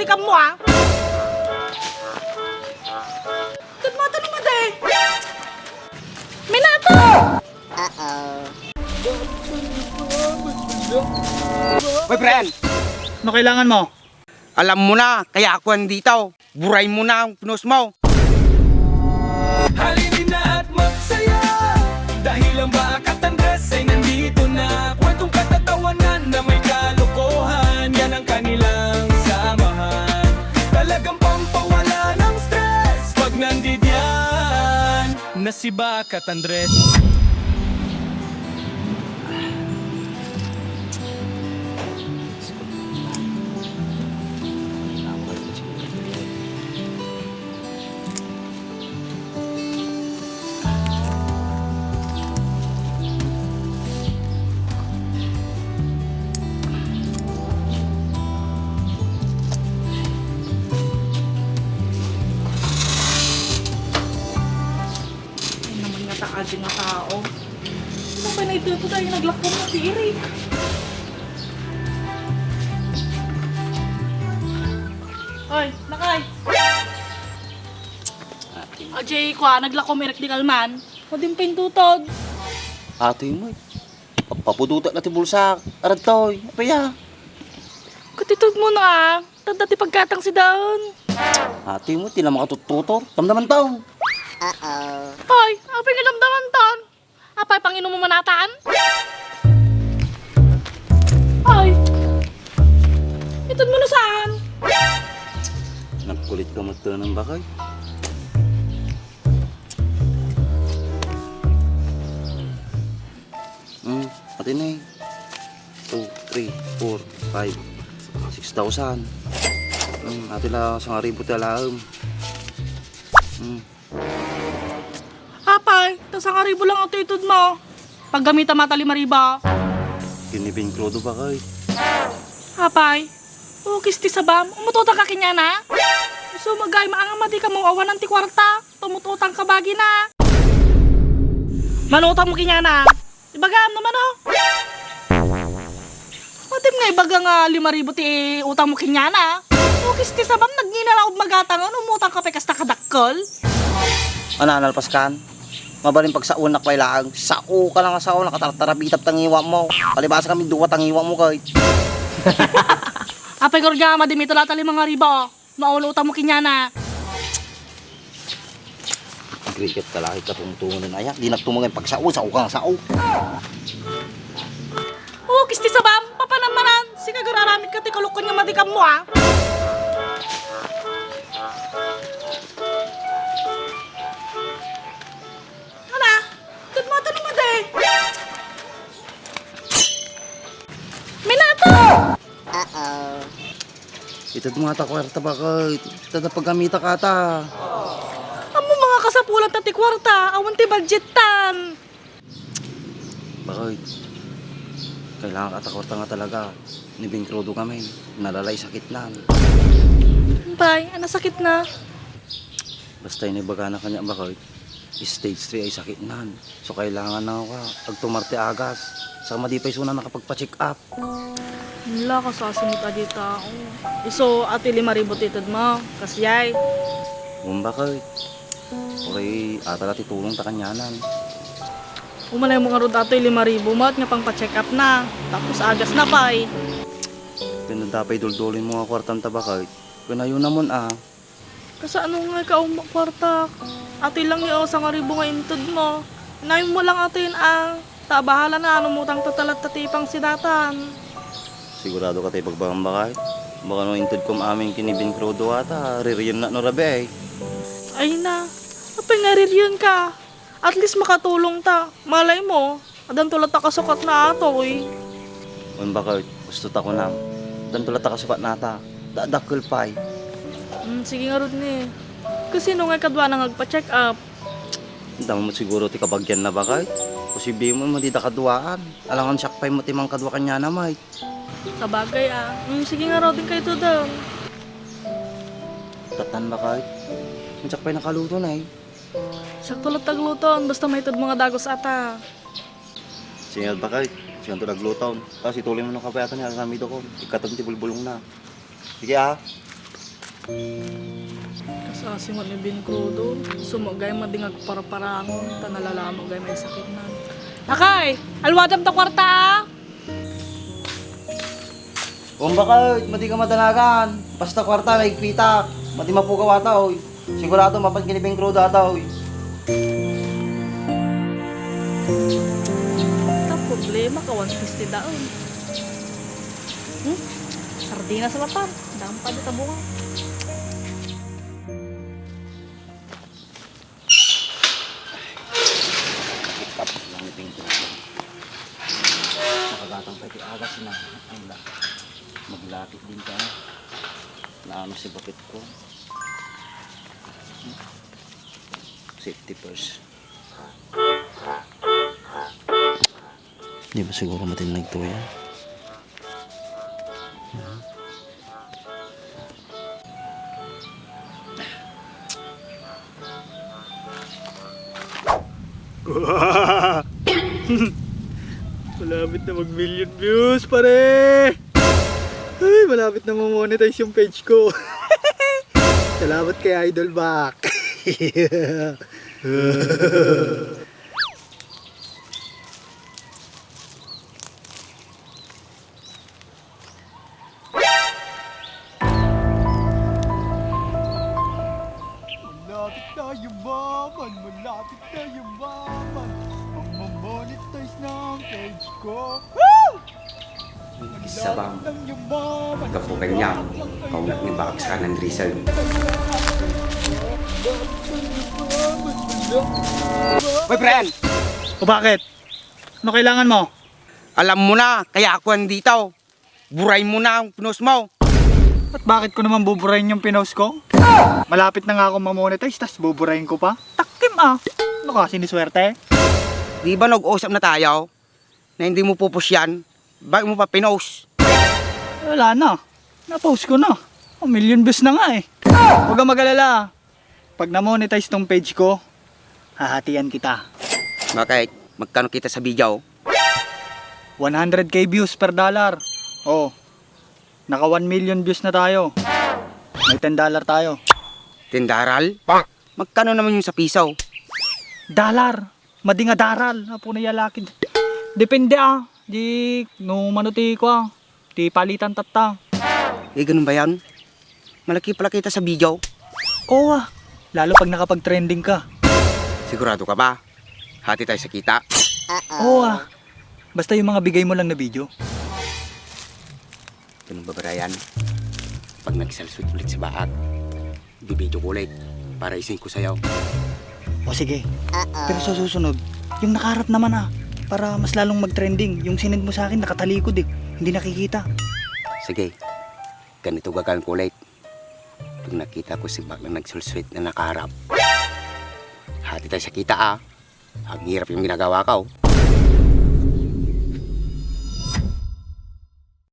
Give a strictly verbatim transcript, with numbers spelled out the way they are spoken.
Kammo, ah. Ket mata no madi. Minato! Uh-oh. Hoy, friend! Ano kailangan mo? Alam mo na, kaya ako andito. Buray mo na ang punos mo. Halina at magsaya, dahil ang Bakat Andres ay nandito na. Kwentong katatawanan na may kalokohan, yan ang kanilang samahan. Talagang pampawala ng stress pag nandidiyan na si Bakat Andres. Ay, naman nga ta, adi nga tao. Ano ba na ito? Ito tayo naglakpan na si Eric. Oy, Nakay! Ajay, kwa, naglako mi rek di kalman. Pwede mo paintutod. Atoy mo, eh. Papapudutak na ti bulsak. Aradtoy, apaya. Katitud mo na, ah. Tanda ti pagkatang si daon. Atoy mo, ti na makatuttutor. Damdaman taon. Hoy, apay nga damdaman taon? Apay, panginom mo manatan? Ay! Itud mo no saan? Nagkulit ka magtanong, Bakay. Hmm, atin eh. Two, three, four, five, six thousand. Hmm, atin la sangaribu ti alaem. Hmm. Apay, ta sangaribu lang atoy itud mo. Paggamita mata lima ribu. Kinibing krudo, Bakay. Apay, ukis ti sabam, umututang ka kenyana? Isu magay, maangam a di ka mawawanan ti kuarta, tumututang ka bagina. Manutang mo kenyana. Ibagam naman, oh. Matim nga ibaga nga lima ribu ti utang mo kenyana. Ukis ti sabam, nagngina la ug magatang, ano, umutang ka pay kasta kadakkel? Ano, nalpas kan? Mabalin pagsaonak pay laeng. Sao ka lang nga sao, nakatartarabitap tangiwa mo. Palibasa kami dua tangiwa mo, kay. Apay, Gorga, madimito la ta lima nga ribu. Maulutang mo kenyana. Agrigat ka lahi ka tungtungan aya. Di nagtumangan pagsao, sao ka nga sao. Oh, kisti sabam, papanamanan. Sika gararamid ka ti kalukon nga madikam mo, ah. Ana, tud mo, tud mo, madi. Minato! Uh-oh. Itud mo nga ta kuarta, Bakay. Tada paggamita ka ta. Ammo nga kasapulan ta ti kuarta, awan ti budget tan. Bakay, kailangan ka ta kuarta nga talaga. Ni Bing Crudo kami, nalala ti sakitnan. Bay, ano sakit na? Basta inibagana kanya, Bakay. Stage three ti sakitnan. So, kailangan na nga agtumar ti agas. Sa madi pay isuna nakapagpa-check up. Ala, kasasimot a di tao. Isu, atoy lima ribu ti itud mo. Kasdiay. Wen, Bakay. Uray, ata la ti tulong ta kanianan. Umanay mo ngarud atoy lima ribu met nga pangpa-check up na. Tapos agas na pay. Ken no da pay dulduloy mo nga kuartam ta, Bakay. Ken ayuna mon a. Kasano nga ikaw mo kuarta? Atoy lang nga sangaribu nga inted mo. Inayonmo lang atoy a. Ta bahala na, ano, umutang ta talaga ti pangsidatan. Sigurado ka ta ibagbagam, Bakay? Baka no inted kom amin ken ni Bing Crudo ata, ririyen na no rabii. Ay na, apay nga ririyen ka? At least makatulong ta. Malay mo, addanto latta kasukatna atoy. Wen, Bakay, gusto ta kunam. Addanto latta kasukatna ta. Dakdakkel pay. Hmm, sige ngarud ni. Kasino nga kaduana nga agpa-check up? Damo met siguro ti kabagianna, Bakay. Posible mo, madi da kaduaan. Alangan siak pay met ti mangkadua kaniana, Mike. Sabagay, ah. Hmm, sige ngarud, dikay tudem. Katan, Bakay. Siak pay nakaluto na, eh. Siakto latta agluto, basta maited mo nga dagus ata. Sige, Bakay. Siakto agluto. Kasi tuloy mo no kape ata ni aramidokon. Ikatan ti bulbulongna. Sige, ah. Kasasingwat ni Bing Crudo. Sumagay madi nga agparparangon, ta nalalaman gay may sakit na. Lakay, alwadam ta kwarta, ah! Bomba ka, oy, madi ka madanagan. Basta kwarta, maigpitak. Madi mapukaw ata, oy. Sigurado, mapan ken ni Bing Crudo ata, oy. Ta problema ka, one fifty daon. Hmm? Sardinas la, par. Daan pa dita bunga. Tapos lang ito yung pinag-, nakagatang pa iti agas na. Ay, la. Maglapit din ka. Naano si bakit ko? Safety first. Di ba siguro matinag to yan? Malapit na mag million views, pare! Ay, malapit na ma-monetize yung page ko. Salamat kay Idol Mac. Malapit na yumaman, malapit na yumaman. Ang mamonetize ng page ko. Isabang. Gapu kanya, kaunat ni Bakak sa kanan Rizal. Hoy, friend! O bakit? Ano kailangan mo? Alam mo na, kaya ako andito. Buray mo na ang pinost mo. At bakit ko naman buburayin yung pinost ko? Malapit na nga akong mamonetize, tas buburayin ko pa? Takkim ah! Ano ka, siniswerte? Di ba nag-usap na tayo na hindi mo pupusyan? Bakit mo pa pinost? Wala na. Na-post ko na. A million views na nga eh. Huwag kang mag-alala. Pag na-monetize tong page ko, hahatian kita. Bakit? Magkano kita sa video? One hundred K views per dollar. Oh, naka one million views na tayo. May ten dollar tayo. Ten dollar? Magkano naman yung sa piso? Dollar. Madi nga daral. Apo na yalakin. Depende ah. Di, no mano ti ko ah. Ti palitan tatta. Eh, ganun ba yan? Malaki pala kita sa video. Oo ah. Lalo pag nakapag-trending ka. Sigurado ka ba? Hati tayo sa kita. Oo ah. Basta yung mga bigay mo lang na video. Ganun ba, Brian? Pag nagsalsut ulit sa baak, bibidyo ko ulit para isend ko sa'yo. O sige. Pero sa susunod, yung nakaharap naman ah. Para mas lalong mag-trending. Yung sinend mo sa akin, nakatalikod eh. Hindi nakikita. Sige. Ganito gagawin ko ulit. Pag nakita ko si baklang nagsulsuit na nakaharap, hati tayo sa kita ah. Ang hirap yung ginagawa ko.